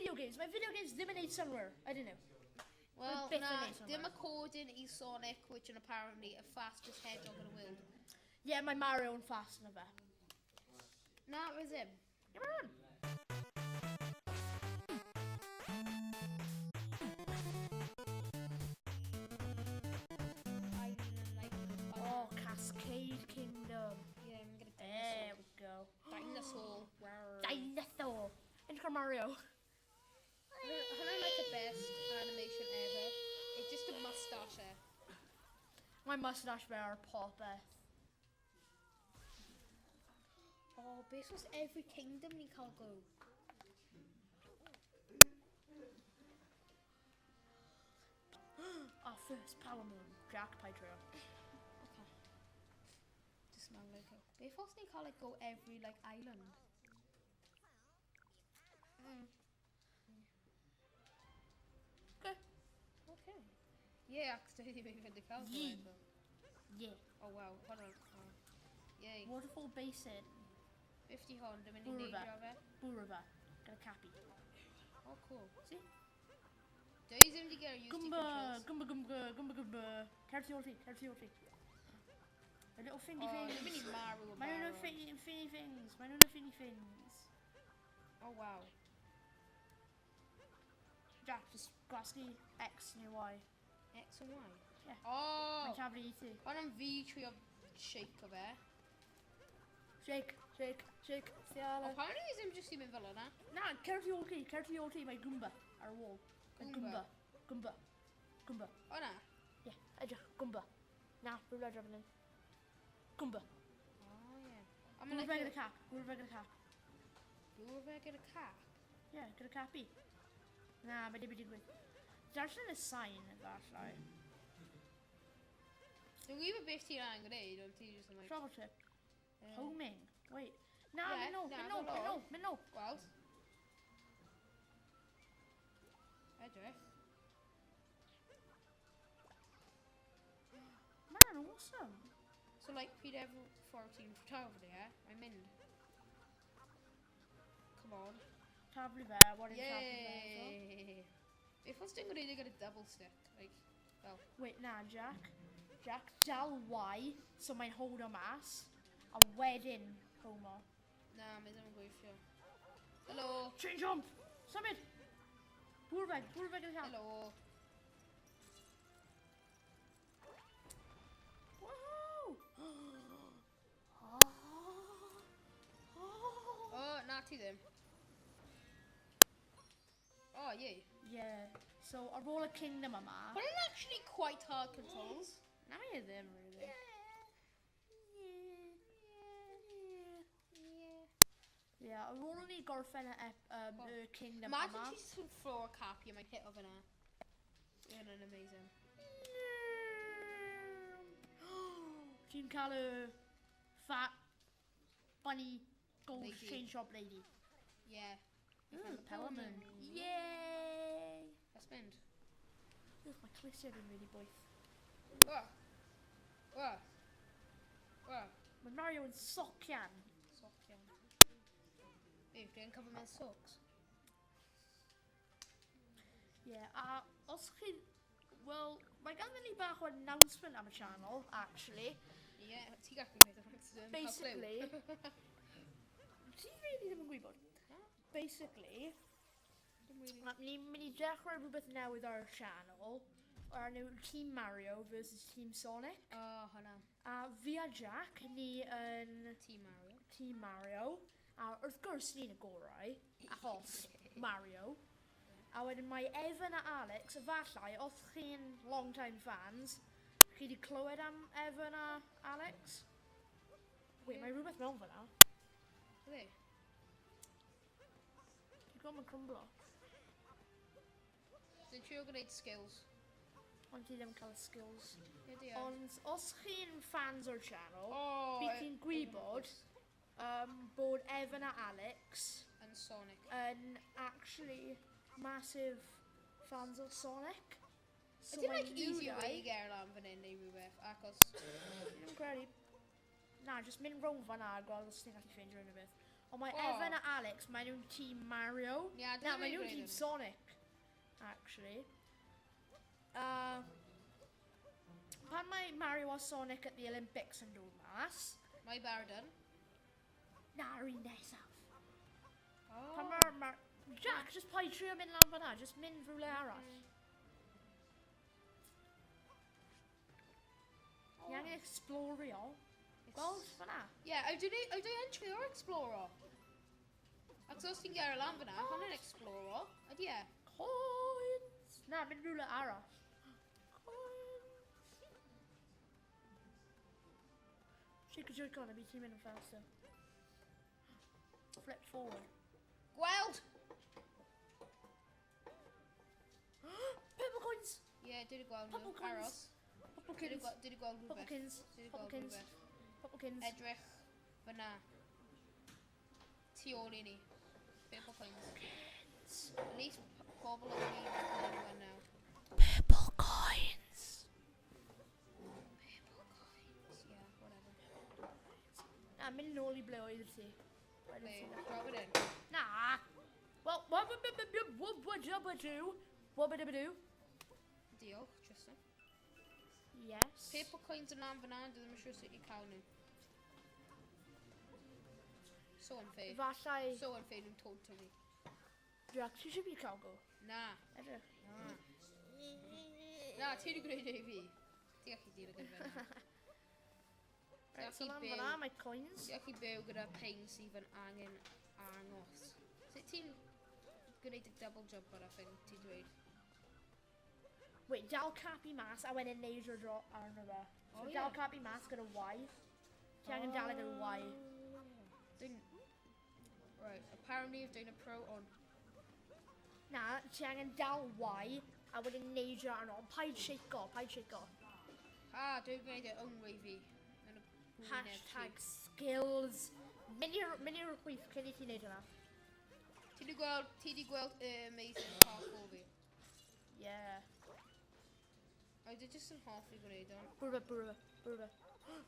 video games. Mae video games ddim yn neud synwyr. I don't know. Wel, byth yn na, neud synnwyr. dim according i Sonic, which is apparently the fastest hedgehog in the world. Yeah, mae Mario yn fast na fe. Na, mae ddim. Ie, mae hwn. I mean, like, Oh, Cascade Kingdom. Yeah, I'm gonna There we go. dinosaur. Dinosaur. Edrych ar Mario. Hwnna'n like the best animation ever. It's just a mustache e. Mae mustache fe ar popeth. Oh, beth os every kingdom ni'n cael go? Our first Power Moon. Jack Patreon. Okay. Just smell like it. Beth os ni'n cael like go every like island? Okay. Okay. Yeah, ac dwi ddim yn fynd i cael go Yee. eto. Yeah. Oh wow, hwn o'n... Oh. Yay. Waterfall Basin. 50 hon, dwi'n mynd i Bwrw fe. neidio fe. Bwrw fe. Gyda cappy. Oh, cool. See? Dwi ddim wedi gael used Goomba, controls. Goomba, Goomba, Goomba, Goomba. Cer tu ôl ti, cer tu ôl ti. Y little fingy Oh, things. dwi'n mynd i marw yn Mae nhw'n barod. fingy, fingy things. Mae nhw'n fingy things. Oh, wow. Jack, just gwasgu X neu Y. X and Y? Yeah. Oh! Mae'n taflu i ti. Hwn yn fi trio shake o fe. Shake, shake, shake. Siala. Apparently ddim jyst i mynd fel yna. Na, cer tu ôl ti, cer tu ôl ti. Mae Goomba ar y wall. Mae Goomba. Goomba. Goomba. Goomba. O na. Yeah, edrych, Goomba. Na, rhywle draw fan hyn. Goomba. Oh, yeah. I'm Bwrw fe like gyda cap, bwrw fe gyda cap. Bwrw fe gyda cap? Yeah, gyda capi. Na, mae dim yn digwydd. Darllen y sign, efallai. Dwi'n gwybod beth ti'n angen gwneud, ond ti jyst yn like... Travel trip. Ie. Homing. Wait. Na, Ie, mynd nôl, na, mynd nôl, fel mynd o. nôl, mynd nôl. Gweld. Edrych. Man, awesome. So like, pryd efo ffordd ti'n taflu e, mae'n mynd. Come on. Taflu fe, wedyn taflu fe. eto. Yay! Beth os ti'n gwneud e gyda double stick? Like, fel, Wait, na, Jack. Jack, dal Y, so mae'n hold o mas, a wedyn homo. na, mae ddim yn gweithio. Helo! Chain jump! Symud! Bwrw fe, bwrw fe gyda cap. Helo! Woohoo! Oh, na ti ddim. Oh, yay. Yeah, so ar ôl y kingdom yma... But it's actually quite hard controls. Na mi ddim, really. Yeah. Yeah, ar ôl ni gorffen y, y kingdom Imagine yma... ti just yn throw a cap i a mae'n hit o fyna. Hwnna'n amazing. Ti'n cael y fat bunny gold Lady. chain shop lady. Yeah. Ooh, Power Moon. Yay! Let's mynd. Ugh, mae clustiau fi'n really boeth. Oh. Oh. Oh. Mae Mario yn socian. Socian. Be, dwi'n cover mewn socks? Yeah, a os chi... Wel, mae ganddyn ni bach o announcement am y channel, actually. Ie, yeah, ti gallu gwneud o'n Basically... Ti really ddim yn gwybod. Basically, ni'n mynd i dechrau rhywbeth newydd ar y channel, o'r enw Team Mario versus Team Sonic. Oh, hwnna. A fi a Jack, ni yn Team Mario. Team Mario. A wrth gwrs ni'n y gorau, achos Mario. A wedyn mae Evan a Alex, efallai, os chi'n long time fans, chi wedi clywed am Evan a Alex? Wait, mae rhywbeth mewn fyna. Ydy? Dwi'n gwybod mae'n crumblo. Dwi'n trio gwneud skills. Ond ti ddim yn cael y skills. Ydy e. Ond os chi'n fans o'r channel, Oh, bydd chi'n gwybod bod Evan a Alex Yn Sonic. yn actually massive fans of Sonic. So Ydy'n mae like easy nhw way i dau- ger lan fan hyn neu rhywbeth, achos... Dwi'n credu. Na, just mynd rownd fan'na a gweld os ti'n gallu ffeindio unrhyw beth. Ond mae Oh. Evan a Alex, maen nhw'n tîm Mario. Ie, dwi Na, ddim maen yn nhw'n gwneud tîm hynny. Sonic, actually. Pan mae Mario a Sonic at the Olympics yn dod mas, Mae Bardon. na'r un nesaf. Oh. Pan mae'r... Jack, just paid trio mynd lan fan'na, just mynd rhywle arall. Oh. Ni angen explorio. Gweld fan'na? Ie, ydw i yn trio exploro. Ac os ti'n gael lan fyna, hwnna'n exploro. Ydy e? Coins! Na, mynd rhywle arall. Coins! Shake a Joy-Con, a fi ti'n mynd yn faster. Flip forward. Gweld! Purple coins! Ie, yeah, dwi wedi gweld nhw. Purple coins. Aros. Purple Dwi wedi coins. dwi wedi gweld Purple rhywbeth. coins. Dwi wedi Purple gweld coins. rhywbeth. Purple coins. Edrych fyna. Tu ôl i ni. Purple coins. At least pobl yn gwneud yn now. Purple coins! Purple coins. Yeah, whatever. Na, mynd nôl i ble oedd ti. Wedyn Wait, ti na. drop it in. Na! Wel, what Diolch, Tristan. Yes. Purple coins yn lan fyna, dwi ddim yn siŵr sut i cael nhw. So unfair. Efallai... So unfair nhw'n totally. Jack, ti eisiau fi cael go? Na. Edrych. Na. Na, ti wedi gwneud e i fi. Ti gallu deal gyda fe. Right, so gallu lan byw. fan'na, mae coins. Ti gallu byw gyda pain sydd yn angen angos. Sut ti'n gwneud y double jump ar y thing ti'n dweud? Wait, dal cap i mas a wedyn neidio dro arno fe. So Oh, dal ie. cap i mas gyda Y. Ti angen dal e gyda Y. Dwi'n... Right, apparently dwi'n a pro on... Na, ti angen dal Y a wedyn neidio arno. Ond paid shake-o, paid shake-o. Ah, dwi'n gwneud e own way fi. Yn y gwyneb ti. Hashtag skills. Mynd i'r chwith cyn i ti wneud hwnna. Ti 'di gweld y amazing parkour fi. Yeah. O, dwi jyst yn hoffi gwneud o'n. Bwrw fe, bwrw fe, bwrw fe.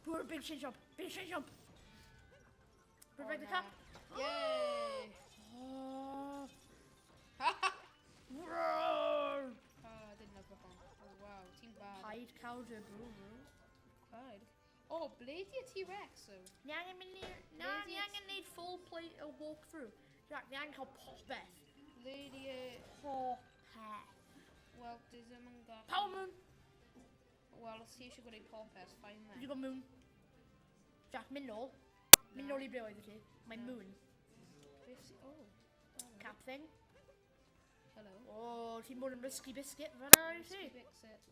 Bwrw, big chain jump, big chain jump. Bwrw fe, the cap. Yay! Oh. Ha! Roar. Oh, I didn't love hon. Oh, wow, ti'n bad. Paid cael dy bwrw. Paid. Oh, ble di y T-Rex, so? Ni angen mynd i'r... Na, Ble ni di y angen neud full play, a walkthrough. Jack, ni angen cael popeth. Ble di y... Popeth. Wel, dwi ddim yn gallu... Power moon. Wel, os ti eisiau gwneud popeth, fine Dwi then. wedi gweld moon. Jack, mynd nôl. Mynd nôl i ble oedd ti. Mae moon. Beth sy... Oh, Cap thing. hello. O, ti'n bod yn risky biscuit fan'na wyt Risky ti? Bixit.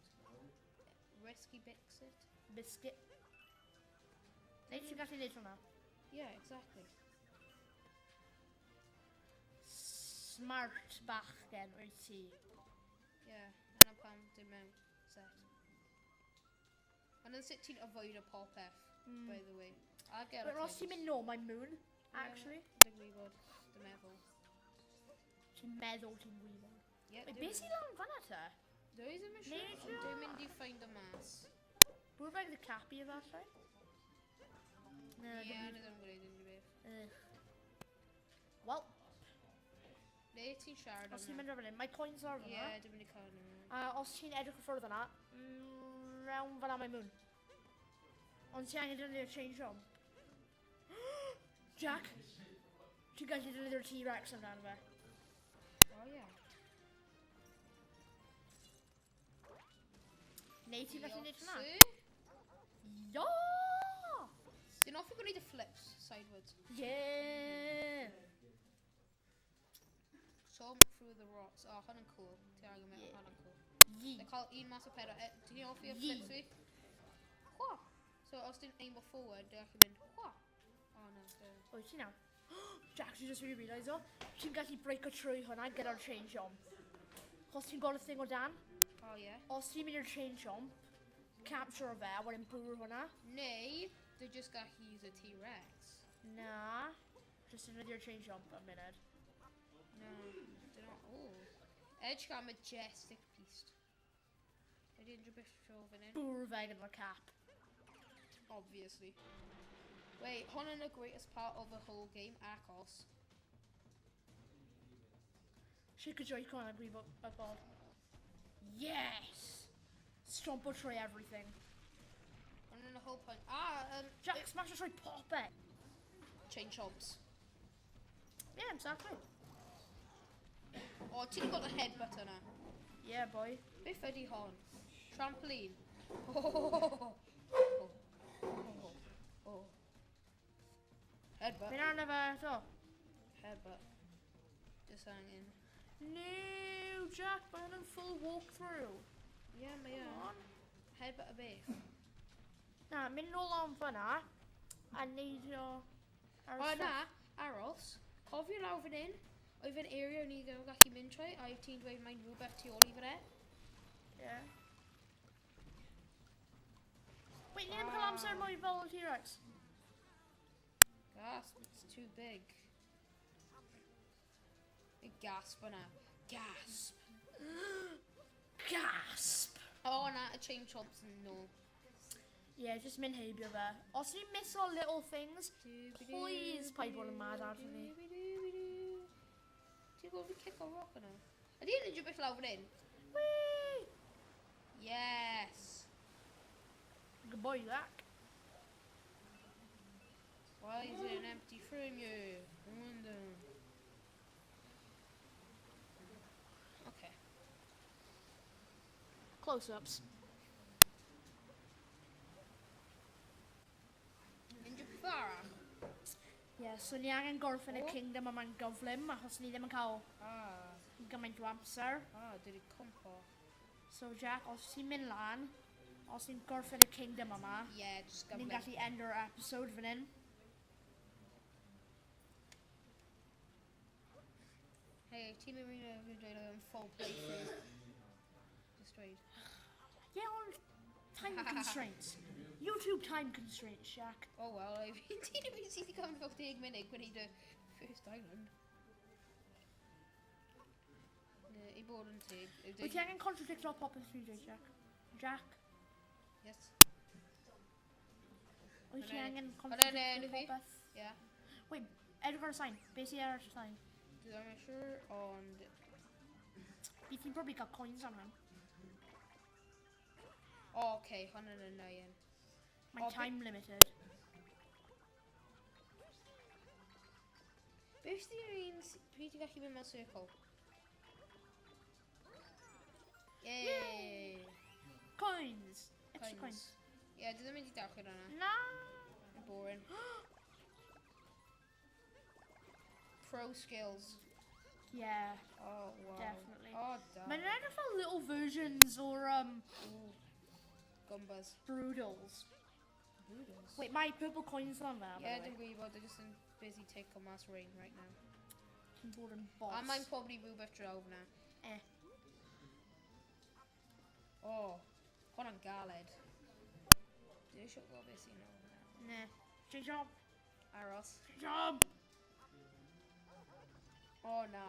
Risky Bixit? Biscuit. Neu ti'n gallu neud hwnna? Yeah, exactly. Smart bachgen wyt ti. Yeah, yna pam dim mewn set. Ond yn sut ti'n avoid y popeth, by the way. A get But os ti'n mynd nôl, mae moon, actually. Dwi'n gwybod, dwi'n meddwl. Ti'n meddwl ti'n gwybod. Yeah, Wait, beth sy'n lan fan'na te? Dwi ddim yn siŵr, Neu ond dwi'n mynd i find y mas. Bwrw fe gyda capi efallai? Na, Ie, dim yeah, ddim yn gwneud unrhyw beth. Ugh. Wel, Le ti'n siarad os ti'n am mynd ar fan hyn, mae coins ar Ie, fan'na. dwi'n mynd i cael nhw. A os ti'n edrych y ffordd yna, mewn fan'na mae moon. Ond ti angen defnyddio'r chain jump. Jack, ti'n gallu defnyddio'r T-Rex amdano fe. O ie. Neu ti'n gallu neud hwnna? Sir? Ia! Dwi'n hoffi gwneud y flips sideways. Yeah! So through the rocks. Oh, hwnna'n cool. Ti angen meddwl, Yeah. hwnna'n cool. Yi. Dwi'n cael un mas o pedwar. Dwi'n hoffi y Yee. flips fi. Hwa! So os dwi'n aim forward, dwi'n gallu mynd hwa! Oh no, dwi'n... O, ti nawr. Jack, ti just really realise o. Ti'n gallu breako trwy hwnna gyda'r chain jump. Os ti'n gweld y thing o dan, Oh yeah. os ti'n mynd i'r chain jump, capture o fe, a wedyn bwrw hwnna. Neu, dwi just gallu use y T-Rex. Na. Just defnyddio'r chain jump am munud. No, dwi'n... Oh. Edge am majestic beast. Ydy unrhyw beth trwy fan hyn? Bwrw fe gyda'r cap. Obviously. Wait, hon yn y greatest part of the whole game, achos. Shake a Joy-Con a gwybod y bod. Yes! Stompo trwy everything. Hon yn y whole point. Ah, Jack, smash trwy popeth. Chain chomps. Yeah, exactly. O, ti wedi gweld y headbutt yna? Yeah, boy. Beth ydi hon? Trampoline. Oh, oh, oh, oh. Headbutt. Mynd arno fe eto. Headbutt. Just angen. No, Jack, mae hwn yn full walkthrough. Yeah, mae Come yn. on. Headbutt y beth. Na, mynd nôl am fyna a neidio ar y O, step. na, aros. Cofio lawr fan hyn, oedd yn area o'n i ddim yn gallu mynd trwy, a oedd ti'n dweud mae'n rhywbeth tu ôl i fan e. Yeah. Wait, ni ddim yn cael amser mwy fel y T-Rex. Gasp, it's too big. Y gasp yna. Gasp. Gasp! O, na, y chain chomps yn nôl. Yeah, just mynd heibio fe. Os ni'n miss o little things, please paid bod yn mad ar fi. Ti'n gwybod fi kick o rock yna? Ydy yn unrhyw beth lawr fan hyn? Whee! Yes! Good boy, Jack. Why is it an empty frame here? I wonder. Okay. Close-ups. Unrhyw beth arall? Yeah, so ni angen gorffen y O. kingdom yma'n gyflym, achos ni ddim yn cael Ah, gymaint o amser. ah, dwi wedi cwmpo. So Jack, os ti'n mynd lan, os ti'n gorffen y kingdom yma, Yeah, just ni'n gyflym. gallu end our episode fan hyn. Hey, ti'n mynd i'n dweud oedd yn full playthrough. Just dweud. Yeah, ond time constraints. YouTube time constraints, Jack. Oh well, I mean, ti'n mynd sydd wedi cymryd fel 10 munud gwneud y first island. Ne, i bod yn teg. yw Wyt ti angen contradicto popeth dwi'n dweud, Jack? Jack, Yes. wyt ti Hwnna- angen hwnna'n contradicto enw fi. popeth? Yeah. Wait, edrych ar y sign. Be sydd ar y sign? Dwi ddim yn siŵr, ond... Bydd ti'n probably cael coins am hwn. O, oh, okay, hwn yn annoying. Mae'n O, be- time limited. Beth sydd yr un... Pryd ti'n gallu mynd mewn circle? Yay! Coins! Extra coins. Ie, yeah, dwi ddim mynd i dawch i'r yna. Na! Boring. Pro skills. Yeah, Oh, wow. Definitely. Oh, da. Mae'n edrych fel little versions o'r Ooh. Gumbas. Broodals. Broodals? Wait, mae purple coins lan fe, Yeah, dwi'n gwybod, they're just in busy take on mass rain right now. Ti'n bod yn boss. A mae'n probably rhywbeth draw fyna. Eh. Oh, hwnna'n galed. Dwi eisiau gweld beth sy'n ôl fyna. Ne. Change job. Aros. Change job. Oh, na.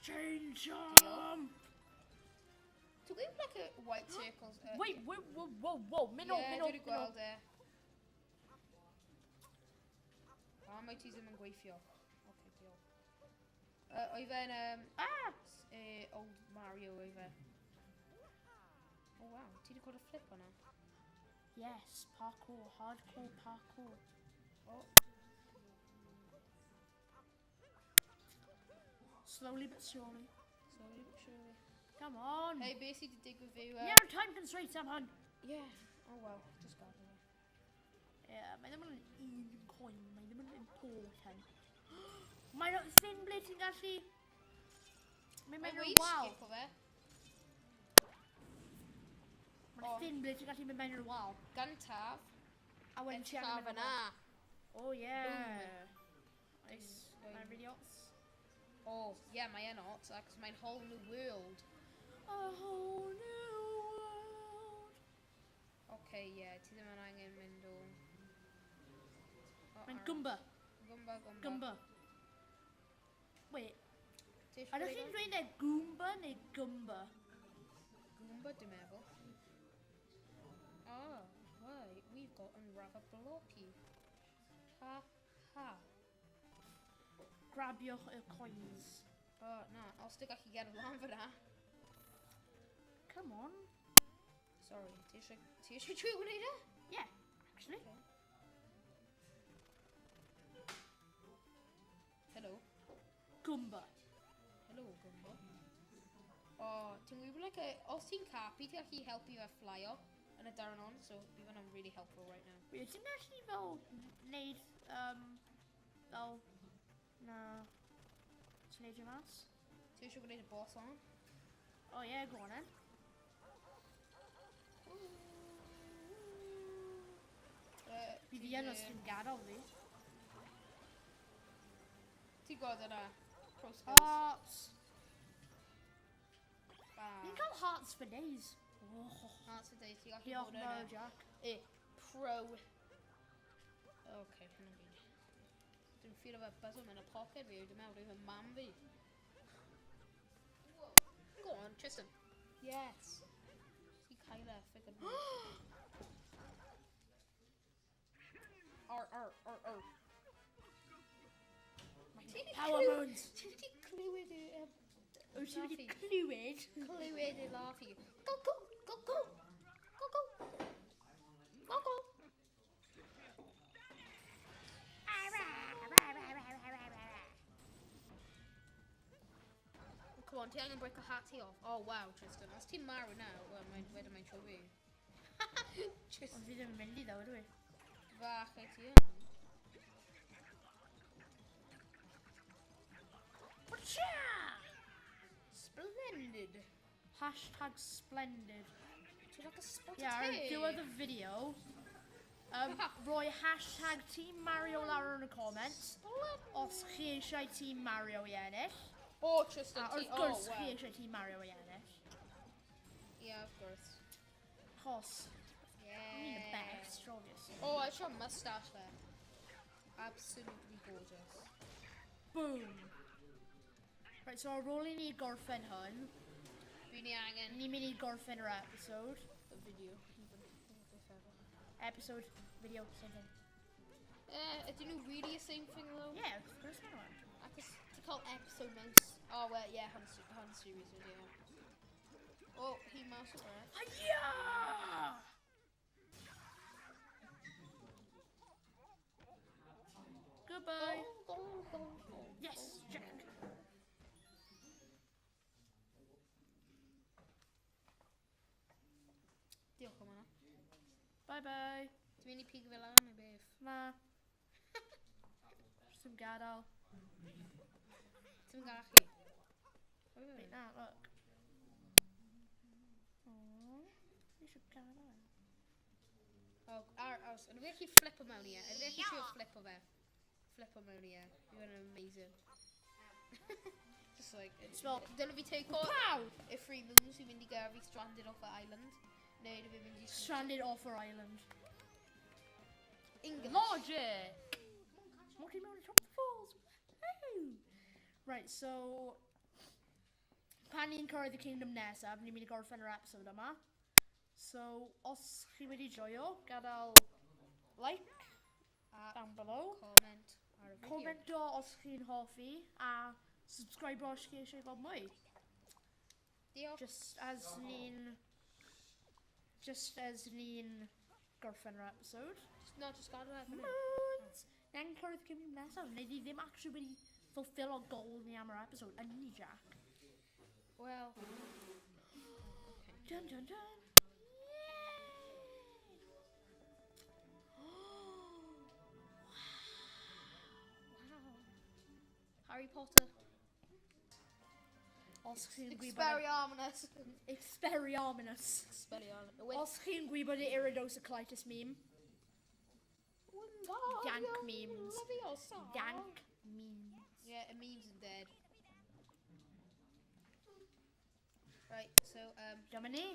Change jump. Dwi'n gwybod like a white circles. Wait, whoa, whoa, whoa, whoa. Mynd ôl, yeah, mynd ôl, dwi wedi mynd ôl. gweld e. A mae ti ddim yn gweithio. Oce, diolch. Oedd e'n Ah! old Mario oedd e. Oh wow, ti wedi gweld y flip o'na? Yes, parkour, hardcore parkour. Oh, Slowly but surely. slowly but surely. Come on. Hey, beth sydd wedi digwydd fi? Yeah, time constraints am hwn. Yeah. Oh well, just gadael e. Yeah, mae ddim yn un coin, mae ddim yn important. Mae'n thing ble ti'n gallu... Mae'n Mae'n mynd i'r wedi wal. skip o fe. Mae'n O. thing ble ti'n gallu mynd mewn i'r wal. Gyntaf, A wedyn ti angen edrych mynd yna. Oh yeah. Nice. Boom. Mae'n really hot. Oh, yeah, mae e'n hot, ac mae'n whole new world. A whole new world. Okay, yeah, ti ddim yn angen mynd o... Oh, Mae'n aros. Goomba. Goomba, Goomba. Goomba. Wait, Ti eisiau ydych chi'n dweud e Goomba neu Goomba? Goomba, dwi'n meddwl. Ah, right, we've got yn rather blocky. Ha, ha. Grabiwch y coins. O, na, os ti'n gallu gerdded lan fyna. Come on. Sorry, ti eisiau trio gwneud e? Yeah, actually. Hello. Goomba. Hello, Goomba. O, ti'n gwybod, like, os ti'n capu, ti'n gallu helpu fe flyo yn y darn on, so bydd hwnna'n really helpful right now. Wait, ti'n gallu fel wneud, fel, na, ti'n neud i mas? Ti eisiau gwneud y boss on? Oh yeah, go on then. Fi fi yn os ti'n gadael fi. Ti'n gweld yna? Pro skills. Hearts. Bam. Ni'n cael hearts for days. Oh, Hearts for days, ti'n gallu diolch bod mawr, yn Jack. y pro. Okay, hwnna'n byd. Dwi'n ffilo fe buzzle mewn y pocket fi, dwi'n meddwl rwy'n mam fi. Go on, Tristan. Yes. Ti cael e, ffigur. R, R, R, R. Ti 'di Power moons. Ti wedi clywed y... Wyt ti wedi Laughy. clywed? Clywed y laughy. Go, go, go, go! Go, go! Go, go! Come on, ti angen break a hat ti off. Oh, wow, Tristan. Os ti'n marw nawr, well, mae'n wedyn mae'n tro fi. Tristan, Ond fi ddim yn mynd i ddo, ydw i? fach i ti yn. Whatcha? Splendid. Hashtag splendid. Ti'n like a spot Yeah, ar diwedd y fideo, roi hashtag Team Mario lawr yn y comments. Os chi eisiau Team Mario i ennill. Oh, Tristan, A ti... wrth gwrs oh, chi wow. eisiau Team Mario i ennill. Yeah, of course. Chos, Yeah. ni'n the best, obviously. Oh, I saw a mustache there. Absolutely gorgeous. Boom. Right, so ar ôl i ni gorffen hwn, Dwi'n ni angen ni'n mynd i gorffen yr episode. y fideo. Even. Beth ever. Episode, video, same thing. Ydyn nhw really the same thing though? Yeah, of course maen nhw. Acos ti'n cael episode mewn... Oh, well, yeah, hwn series ydy e. Oh, he mouse o breath. Hiya! Goodbye. Go, go, go, go. Yes, Jack. Diolch am hwnna. Bye bye. Ti'n mynd i pigo fe lan neu beth? Na. Just yn gadael. Ti'n gallu? Wait, na, look. Aww. Fi eisiau gadael. Oh, ar, os, ydw i gallu flipo mewn i e? Ydw i gallu trio flipo fe? Flipo mewn i e. You're an amazing. Just like... Fel- Dylai fi take o Pow! y free moons i mynd i gael fi stranded off the island. Neu ydw i mynd i... Stranded off our island. English. Logic! Multi mewn i top the falls. Woohoo! Right, so... Pan ni'n cyrraedd y kingdom nesaf, ni'n mynd i gorffen yr episode yma. So, os chi wedi joio, gadael like A down below. comment ar y fideo. Commento os chi'n hoffi, a subscribe os chi eisiau gweld mwy. Diolch. Just as ni'n gorffen yr episode. No, just gadael e fan hyn. Moons! Na'n cyrraedd kingdom nesaf, neu ni ddim actually wedi fulfill o goal ni am yr episode, yn ni, Jack. Well, Dun dun dun! Yay! wow. Harry Potter. Os chi'n gwybod... Expelliarmus. Expelliarmus. Expelliarmus. Os chi'n gwybod y iridocyclitis meme, Dank memes. Leviosa. dank memes. Yeah, y memes yn dead. Right, so, Dyma ni.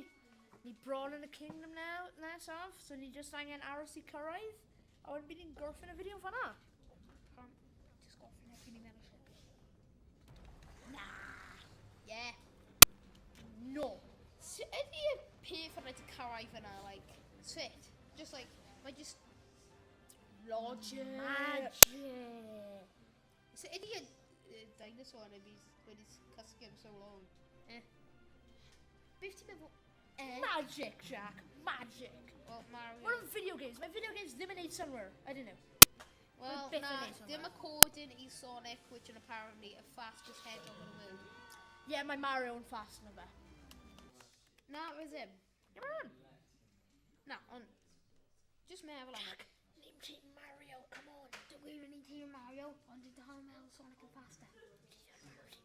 Ni bron yn y kingdom now, nesaf, so ni just angen aros i cyrraedd. A wedyn bydd ni'n gorffen y fideo fanna. pam, just gorffen erbyn i mewn y ship. Na. Yeah. No. So, ydy y peth yna ti cyrraedd fyna, like, sut? Just like, mae just... Logic. Magic. So ydy y dinosaur yn y byd wedi cysgu am so long? Eh. Beth ti'n meddwl? Eh. Magic, Jack. Magic. Well, Mario. What are video games? Mae video games ddim yn neud synwyr. I don't know. Well, byth yn na, neud synnwyr. dim according i Sonic, which is apparently the fastest hedgehog in the world. Yeah, mae Mario yn fast na fe. Na, mae ddim. Ie, mae o'n. Na, ond... Just meddwl am it. Name team Mario, come on. Dwi'n mynd i tîm Mario, ond dwi'n dal yn meddwl Sonic yn faster.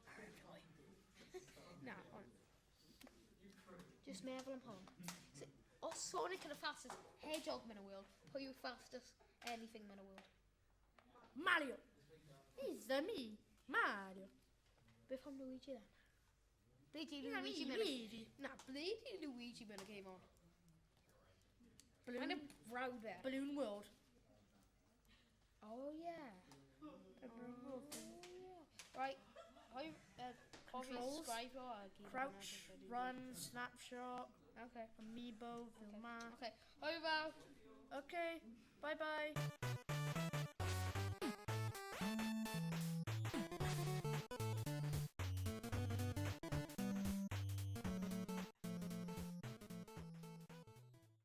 Mario, dwi. Na, ond... Just meddwl am hwn. So, os Sonic yn y fastest hedgehog in the world, pwy yw fastest anything in the world? Mario. He's the me. Mario. Beth am Luigi then? Ble di Na, Luigi mi, mewn y... Luigi. Na, ble di Luigi mewn y game on? Mae'n y Balloon, brawd e. Balloon World. Oh yeah. Balloon World. Oh yeah. Right. Hoi, cofio Controls. subscribe o a gyd Crouch, hwnna, run, snapshot, Okay. amiibo, Vilma. Okay. Hoi fel. Okay, bye bye.